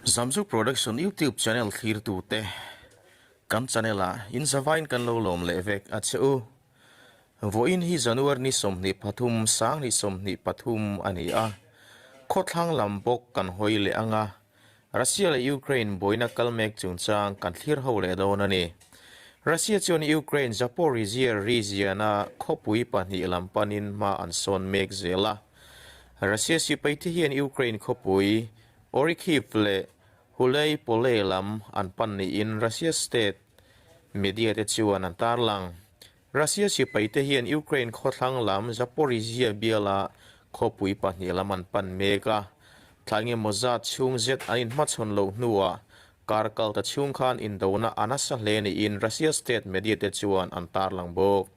Zamzuk Production YouTube channel thlirtute kan channel ah in zavain kan lo lawm leh vek a che u. Vawiin hi January ni 23 2023 a ni a, khawthlang lam bawk kan hawi leh ang a, Russia leh Ukraine buaina kal mek chungchang kan thlir ho leh dawn a ni. Russia chuan Ukraine Zaporizhzhia region-a khawpui pahnih lam panin hma an sawn mek zel a. Russia sipaite hian Ukraine khawpui Orikhiv leh Hulei Pole lam an pan niin Russia state media te chuan an tarlang. Russia sipaite hian Ukraine khawthlang lam Zaporizhzhia biala khawpui pahnih lam an pan mek a, thla engemaw zat chhung zet an inhmachhawn loh hnuah kar kalta chhung khan indona a nasa hle niin Russia state media te chuan an tarlang bawk.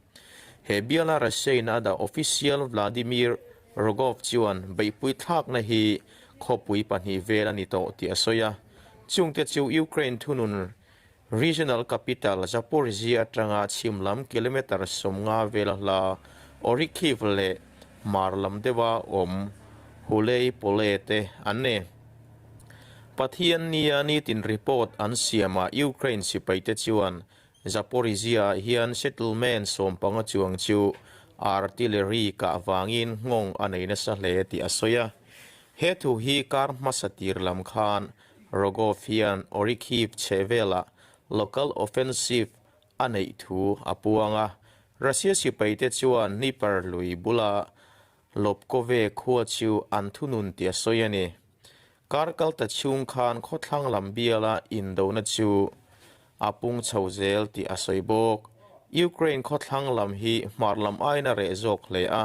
He biala Russia-in a dah official Vladimir Rogov chuan beihpui thlakna hi khawpui pahnih vel a ni tawh tih a sawi a. Chungte chu Ukraine thunun regional capital Zaporizhzhia atanga chhim lam kilometre 50 vela hla Orikhiv leh hmar lam deuha awm Hulei-Pole te an ni. Pathian nia nitin report an siamah Ukraine sipaite chuan Zaporizhzhia ah hian settlement 15 chuang chu artillery kah vangin nghawng a nei nasa hle tih a sawi a. He thu hi kar hmasa tir lam khan Rogov hian Orikhiv chhehvelah local offensive a neih thu a puang a. Russia sipaite chuan Dnieper lui bula Lobkove khua chu an thunun tih a sawi a ni. Kar kal ta chhung khan khawthlang lam biala indona chu a pung chho zel tih a sawi bawk. Ukraine khawthlang lam hi hmar lam aiin a reh zawk hle a.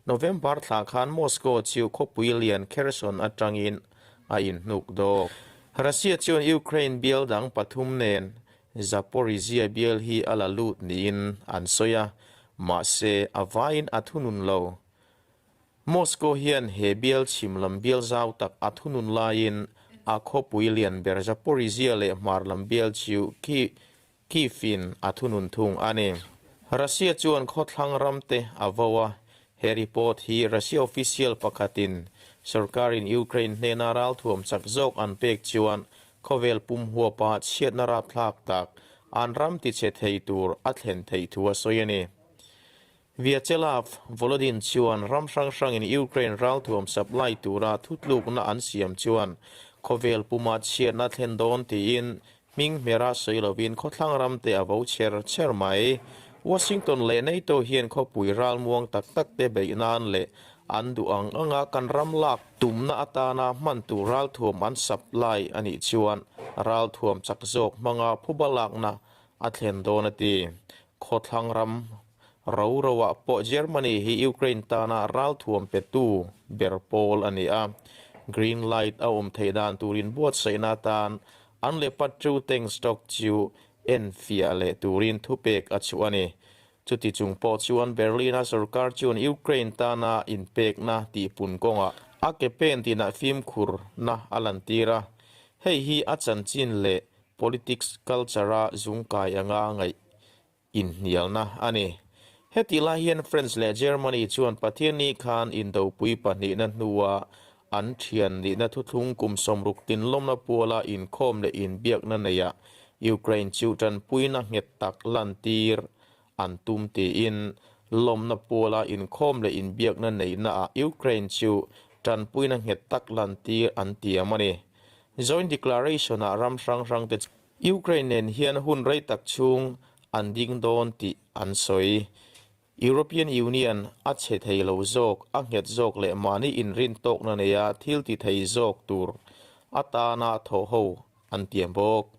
November thla khan Moscow chu khawpui lian Kherson atangin a inhnuk dawk. Russia chuan Ukraine bial dang pathum nen Zaporizhzhia bial hi a la lut niin an sawi a, mahse a vaiin a thunun lo. Moscow hian he bial chhim lam bial zau tak a thunun laiin a khawpui lian ber Zaporizhzhia leh hmar lam bial chu Kyiv-in a thunun thung a ni. Russia chuan khawthlang ramte a vo a, he report hi Russia official pakhatin sorkarin Ukraine hnena ralthuam chak zawk an pek chuan khawvel pum huapa chhiatna rapthlak tak an ram tichhe thei tur a thlen theih thu a sawi a ni. Vyacheslav Volodin chuan ram hrang hrangin Ukraine ralthuam supply tura thutlukna an siam chuan khawvel puma chhiatna thlen dawn tiin hming hmera sawi lovin khawthlang ramte a vo chher chher mai. Washington leh NATO hian khawpui ralmuang tak tak te beih nan leh an duh ang anga kan ram lak tumna atana hman tur ralthuam an supply a nih chuan ralthuam chak zawk hmanga phuba lakna a thlen dawn a ti. Khawthlang ram Ro roah pawh Germany hi Ukraine tana ralthuam petu ber pawl a ni a, green light a awm theih dan turin buatsaihna atan an Leopard 2 tank stock chu enfiah leh turin thupek a chhuah a ni. Chuti chung pawh chuan Berlin-a sorkar chuan Ukraine tana inpekna tihpun kawngah a ke pen tinah fimkhurna a lantir a, hei hi a chanchin leh politics culture-a zungkai anga ngaih inhnialna a ni. Hetih lai hian France leh Germany chuan Pathianni khan indopui pahnihna hnua an thian nihna thuthlung kum 60 tinlawmna puala inkhawm leh inbiakna neiah Ukraine chu tanpuina nghet tak lantir an tum tiin lawmna puala inkhawm leh inbiakna neihnaah Ukraine chu tanpuina nghet tak lantir an tiam a ni. Joint Declaration-ah ram hrang hrangte chu Ukraine nen hian hun rei tak chhung an ding dawn tih an sawi. European Union a chhe thei lo zawk, a nghet zawk leh mahni inrin tawkna neia thil ti thei zawk tur atana thawh ho an tiam bawk.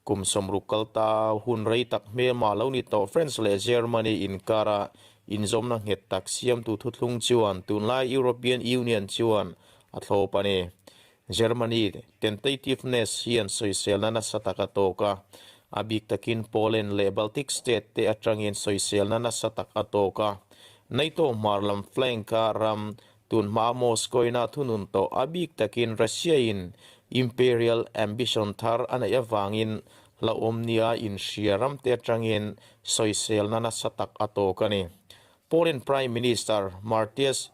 Kum 60 kal ta hun rei tak hmelma lo ni tawh France leh Germany inkara inzawmna nghet tak siamtu thuthlung chuan tunlai European Union chuan a thlawp a ni. Germany tentativeness hian sawiselna nasa tak a tawk a, a bik takin Poland leh Baltic state te atangin sawiselna nasa tak a tawk a. NATO hmar lam flank-a ram tunhmaa Moscow-in a thunun tawh a bik takin Russia-in imperial ambition thar a neih avangin hlauhawm nia inhria ram te atangin sawiselna nasa tak a tawk a ni. Poland Prime Minister Martius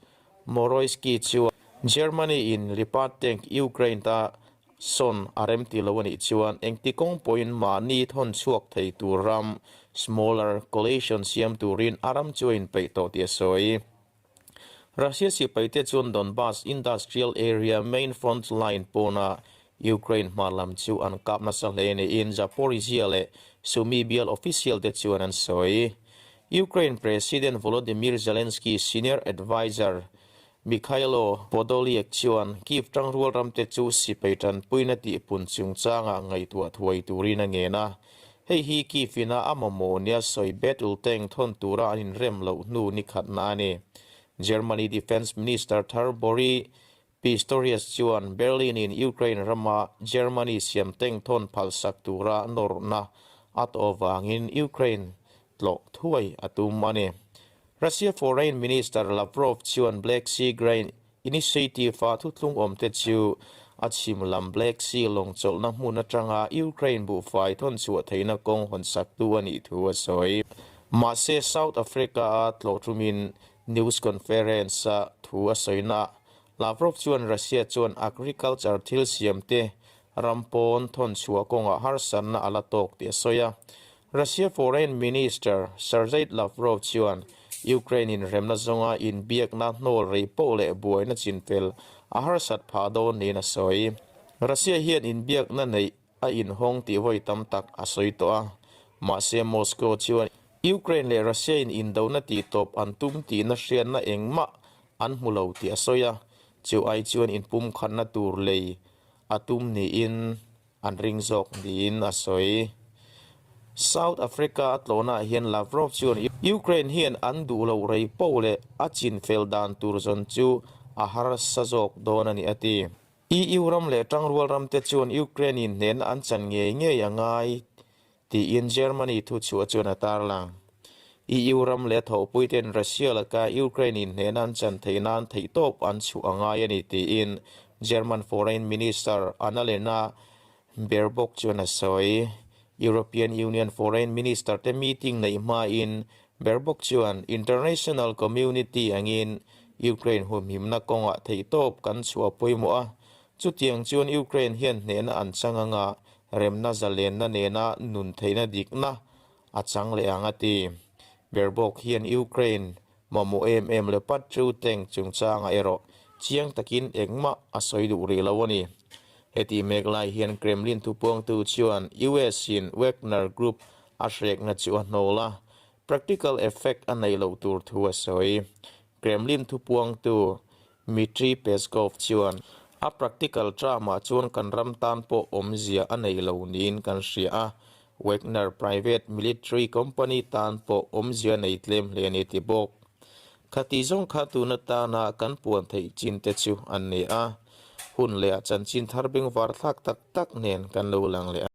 Morawiecki chuan Germany-in Leopard tank Ukraine ta Sawn a remti lo a nih chuan engti kawng pawhin mahni thawn chhuak thei tur ram, smaller coalition, siam turin a ram chu a inpeih tawh tih a sawi. Russia sipaite chuan Donbas industrial area main front line pawna Ukraine hma lam chu an kap nasa hle niin Zaporizhzhia leh Sumy bial official te chuan an sawi. Ukraine President Volodymyr Zelensky senior adviser Mykhailo Podolyak chuan Kyiv tangrual ramte chu sipai tanpuina tihpun chungchangah ngaihtuah thuai turin a ngen a. Hei hi Kyiv ina a mamawh nia sawi battle tank thawn tura an inrem loh hnu ni khatna a ni. Germany Defence Minister thar Boris Pistorius chuan Berlin-in Ukraine rama Germany siam tank thawn phalsak tura nawrhna a tawh avangin Ukraine tlawh thuai a tum a ni. Russia Foreign Minister Lavrov chuan Black Sea Grain Initiative-a thuthlung awmte chu a chhim lam Black Sea lawng chawlhna hmun atanga Ukraine buhfai thawn chhuah theihna kawng hawnsaktu a nih thu a sawi. Mahse, South Africa-a tlawh tumin news conference-a thu a sawina Lavrov chuan Russia chuan agriculture thil siamte ram pawn thawn chhuah kawngah harsatna a la tawk tih a sawi a. Russia Foreign Minister Sergei Lavrov chuan Ukraine in remna zawnga inbiakna hnawl rei poh leh buaina chinfel a harsat phah dawn niin a sawi. Russia hian inbiakna neih a inhawng tih vawi tam tak a sawi tawh a, mahse Moscow chuan Ukraine leh Russia in indona tihtawp an tum tihna hriatna engmah an hmu lo tih a sawi a, chu ai chuan inpumkhatna tur lei a tum niin an ring zawk niin a sawi. South Africa a tlawhnaah hian Lavrov chuan Ukraine hian an duh loh rei poh leh a chinfel dan tur zawn chu a harsa zawk dawn a ni a ti. EU ram leh tangrual ramte chuan Ukraine in hnehna an chan ngei ngei a ngai tiin Germany thuchhuah chuan a tarlang. EU ram leh a thawhpuite'n Russia laka Ukraine in hnehna an chan theih nan theihtawp an chhuah a ngai a ni tiin German Foreign Minister Annalena Baerbock chuan a sawi. European Union Foreign Minister te meeting neih hmain Baerbock chuan international community angin Ukraine humhimna kawngah theihtawp kan chhuah pawimawh a, chutiang chuan Ukraine hian hnehna an chang anga remna zalenna nena nun theihna dikna a chang leh ang a ti. Baerbock hian Ukraine mamawh em em leh Patriot tank chungchangah erawh chiang takin engmah a sawi duh rih lo a ni. Heti mek lai hian Kremlin thupuangtu chuan US-in Wagner Group a hrekna chu a hnawl a, practical effect a neih loh tur thu a sawi. Kremlin thupuangtu Dmitry Peskov chuan, A practical term-ah chuan kan ram tan pawh awmzia a nei lo niin kan hria a, Wagner private military company tan pawh awmzia nei tlem hle a ni ti bawk. Khati zawng kha tun atana kan puan theih chin te chu an ni a, hun leh a chanchin thar bengvar thlak tak tak nen kan lo lang leh a.